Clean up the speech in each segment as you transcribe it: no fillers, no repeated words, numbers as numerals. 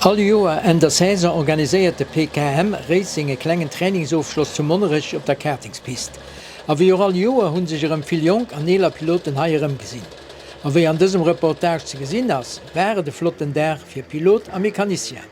All Joer Enn der Saison organiséiert de PKM Racing e klengen Trainingsofschloss zu Monnerech op der Kartingspist. A wéi och all Joer hunn sech erëm vill jonk an eeler Piloten hei erëmgesinn. A wéi an dësem Reportage ze gesinn ass, war et e flotten Dag fir Pilot a Mecanicien.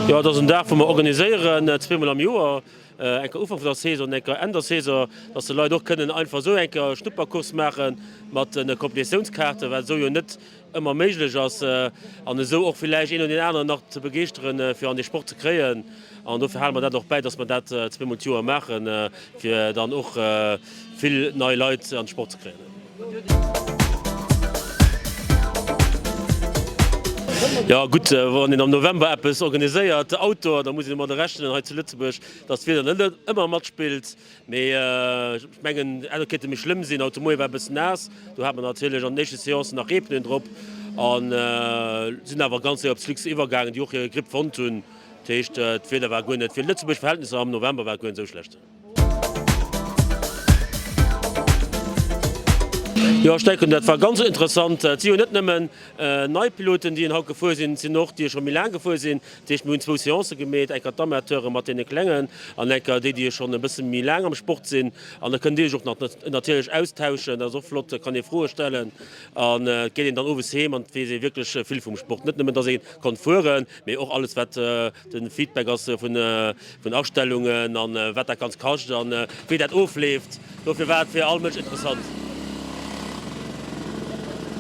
Jo, et ass en Dag, wou mer organiséieren, zweemol am Joer, eng Kéier Ufank vun der Saison an eng Kéier Enn der Saison, dass de Leit och kënnen einfach esou eng Kéier Schnuppercourse maache mat de Competitiounskaarten, wat esou jo net ëmmer méiglech ass, an esou och villäicht een oder deen aneren nach ze begeeschteren, fir an dee Sport ze kréien. An dofir hale mer dat och bäi, dass mer dat zweemol d'Joer maachen, fir dann och vill nei Leit an de Sport ze kréien. Jo gutt, wann een am November eppes organiséiert, Outdoor, da muss een domadder rechnen hei zu Lëtzebuerg, dass d'Wieder net ëmmer matspillt. Mee ech mengen, et hätt och kéinte méi schlëmm sinn. Haut de Moie war e bëssen naass, do hat mer natierlech an den éischte Seancen nach Reepneuen drop a sinn awer ganz séier op d'Slicks iwwergaangen, déi och hire Grip fonnt hunn. Dat heescht, d'Wieder war guer net, fir Lëtzebuerg Verhältnisser am November war et guer net esou schlecht. Jo, ech denken, dat war ganz interessant. Et si jo net nëmmen nei Piloten, déi haut gefuer sinn, et sinn och déi scho méi laang gefuer sinn. Dat heescht, mir hunn zwou Seancë gemeet, eng Kéier d'Amateure mat deene Klengen an eng Kéier déi, déi schonn e bësse méi laang am Sport sinn. An da kënnt Dir Iech och nach natierlech austauschen, dat ass och flott, da kann ee Froe stellen an et geet een dann owes heem an et weess ee wierklech vill vum Sport. Net nëmmen, dass ee konnt fueren, mee och alles, wat de Feedback ass vun Astellungen an wat dat Ganzt kascht an wéi dat ofleeft. Dofir war et fir all Mënsch interessant.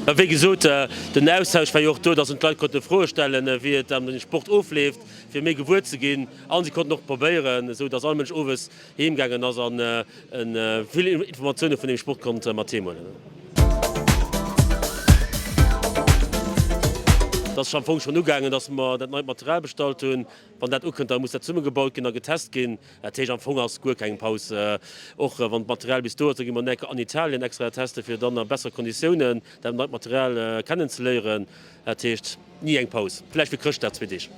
Wéi gesot, den Austausch war jo och do, dass d'Leit konnte Froe stellen, wéi et am Sport ofleeft, fir méi gewuer ze ginn. A si konnten och probéieren, esou dass all Mënsch owes heem gaangen ass an vill Informatioune vun deem Sport konnt mat heem huelen. Et ass am Fong schonn ugaangen, dass mer dat neit Material bestallt hunn. Wann dat ukënnt, da muss dat zesummegebaut ginn a getest ginn. Dat heescht, am Fong ass guer keng Paus. Och wann d'Material bis do ass, da gi mer enke an Italien extra teste fir dann a bessere Konditiounen dat neit Material kennenzeléieren. Dat heescht, ni eng Paus. Vläicht fir Chrëschtdag zwee Deeg.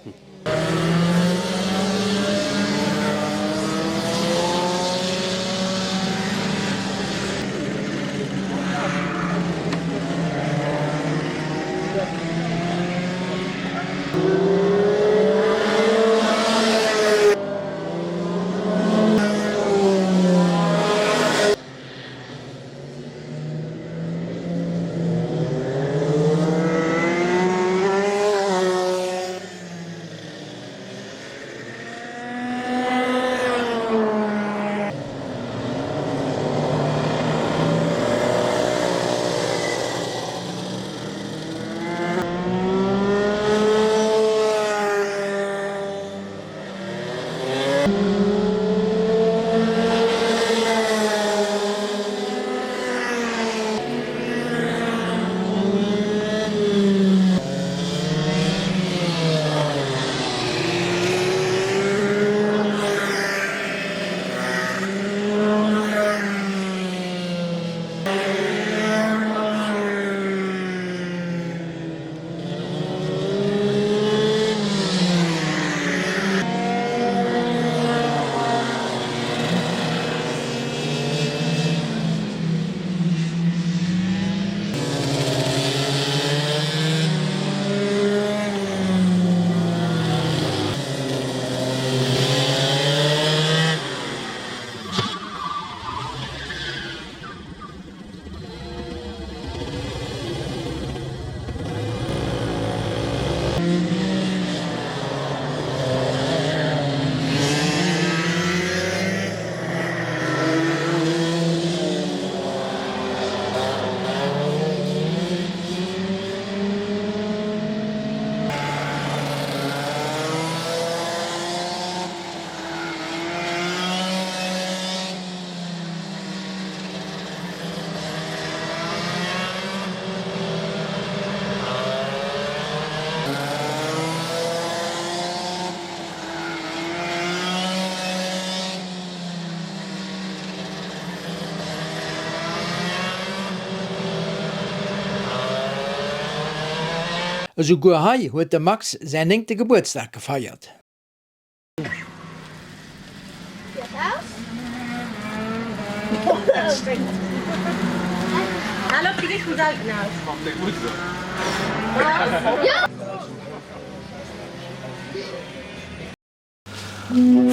Esouguer hei huet de Max säin néngte Gebuertsdag gefeiert.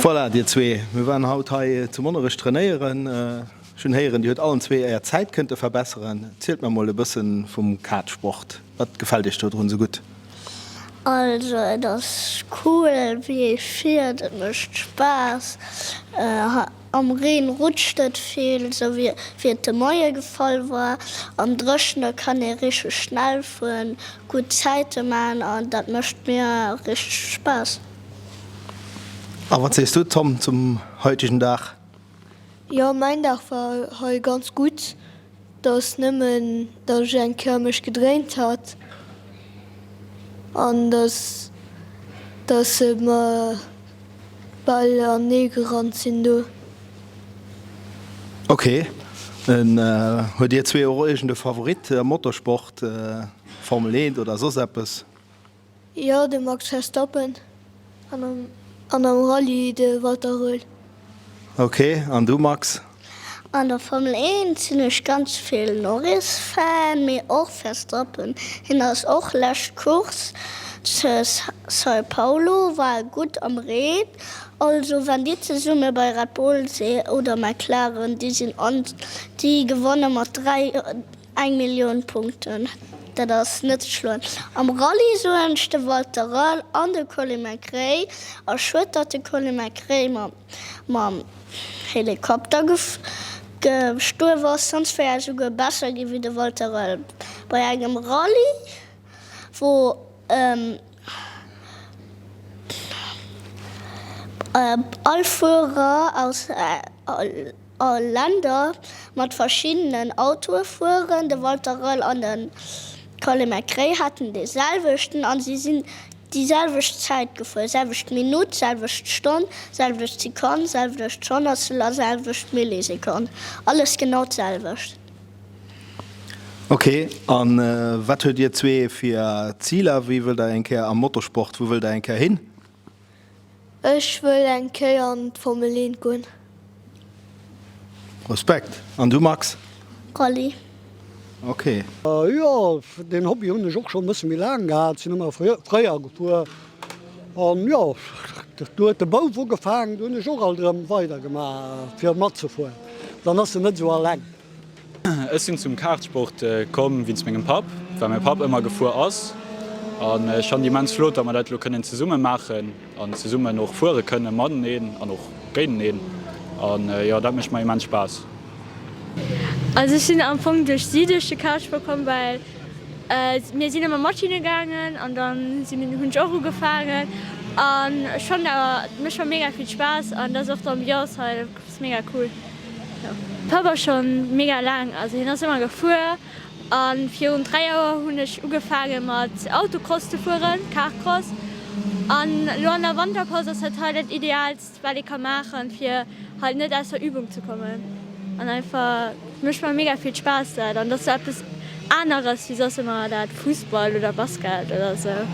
Voilà, dir zwee, mir waren haut hei zu Monnerech trainéieren. Ech hunn héieren, dir huet allen zwee är Zäit kënnte verbesseren. Zielt mer mol e bëssen vum Kartsport. Wat gefält iech do drun esou gutt? Also et ass cool wéi ee fiert, et mécht Spaass. Am Reen rutscht et vill, sou wéi et de Moie gefall war. Am Dréchene kann ee richteg schnell fueren, gutt Zäite man an dat mécht mir richteg Spaass. A wat sees du Tom zum heutegen Dag? Jo mäin Dag war hei ganz gutt, et ass nëmmen dass ech eng Kéier mech gedréint hat an dass dass se mer bal anee gerannt sinn do. Ok, huet dir zwee och iergend e Favorit am Motorsport, Formel 1 oder soss eppes? Jo, de Max Verstappen an am Rallye de Walter Röhrl. Ok, an du Max? An der Formel 1 sinn ech ganz vill Norris Fan, mee och Verstappen. Hien ass och lescht Course zu Sao Paulo war e gutt am Reen. Also wann déi zesumme bei Red Bull si oder McLaren, déi sinn an déi gewonne mat 3 Eng Millioun Punkten, dat ass net ze schloen. Am Rallye soen ech de Walter Röhrl an de Colin McRae. A schued, datt de Colin McRae mam Helikopter gestuerf ass, sonst wär e souguer besser gi wéi de Walter Röhrl. Bei engem Rallye, wou all Fuerer aus All Länder mat verschiddenen Autoe fueren. De Walter Röhrl an de Colin McRae haten dee selwechten an si sinn déi selwecht Zäit gefuer, selwecht Minutt, selwecht Stonn, selwecht Sekonn, selwecht Honnertstel a selwecht Millisekonn. Alles genau d'selwecht. Ok, a wat huet dir zwee fir Ziler? Wéi wëllt der eng Kéier am Motorsport, wou wëllt der eng Kéier hin? Ech wëll eng Kéier an d'Formel 1 goen. Respekt! An du Max? Rallye. Ok. Jo, deen Hobby hunn ech och schonn e bësse méi laang gehat, sinn ëmmer fréier gefuer an jo, du huet de Bouf ugefaangen, du hunn ech och alt erëm weider gemaach fir matzefueren, dann ass en net esou alleng. Ech sinn zum Kartsport komm wéinst mengem Papp, well mäi Papp ëmmer gefuer ass. An ech fannen et immens flott, datt mer dat elo kënnen zesumme maachen an zesummen och fuere kënne mateneen an och géinteneen. An jo, dat mécht mer immens Spaass. Also ech sinn am Fong duerch si duerch de Kartsport komm, well mir sinn ëmmer mat hinne gaangen an dann sinn hunn ech och ugefaangen an ech fannen awer et mécht mer mega vill Spaass an et ass och d'Ambiance hei. Ass mega cool jo. Papp ass schon mega laang, also hien ass ëmmer gefuer an virun 3 Joer hunn ech ugefaange mat Autocross ze fueren, Carcross, an lo an der Wanterpaus ass dat hei dat ideaalst wat ee ka maachen fir halt net aus der Übung ze kommen an einfach mécht mer mega vill Spaass dat an dat ass sou eppes aneres wéi soss ëmmer dat Fussball oder Basket oder sou.